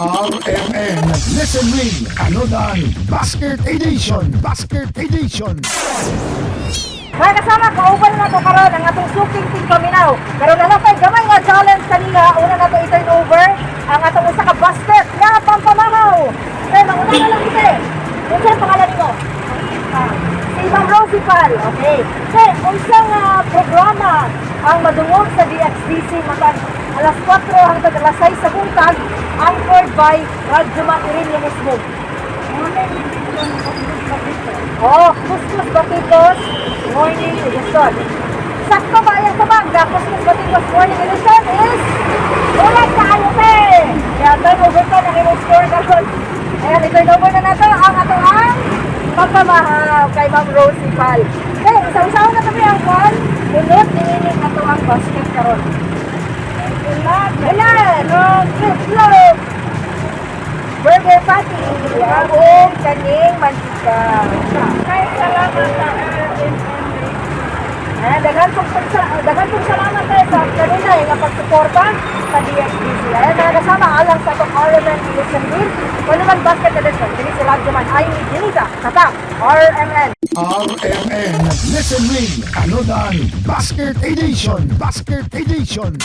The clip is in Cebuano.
RMN Listen Ring Anodan Basket Edition. Basket Edition. Mga kasama, kauban na to karon ang atong suking team paminaw. Karon na lang kay gamay nga challenge kanina, una na to i-turn over ang atong usa ka basket nga pampamahaw. Kaya mauna na lang kita. Unsa ang pangalan nimo? Si Ma'am Rosie Pal. Okay. Kay unsa nga programa ang madungog sa DXDC matag alas 4 hangtod alas 6 sa buntag, anchored by Radyo Irinyo mismo? Oh, Kuskus Batikos Morning Edition. Sakto ba yan sa bag? The Kuskus Batikos Morning Edition is ulat kaayo te! Kaya turn over ka ng imong score karon. Ayan, i-turn over na nato ang ato ang pagpamahaw kay Ma'am Rosie Pal. Okay, usa-usaon na kami ang kwan. Bunot niining ato ang basket karon. Ulan! Itlog! Burger patty! Ug kaning mantika. Kay salamat sa RMN. Ayan, daghan pong salamat tayo sa kanunay nga pagsuporta sa DXDC. Ayan, mga kasama, alang sa atong RMN Listen Wheel, Waluman Basket Edition. Dili si Radyoman, ay ni Junita, Tatak, RMN. RMN Listen Ring Anodan Basket Edition. Basket Edition.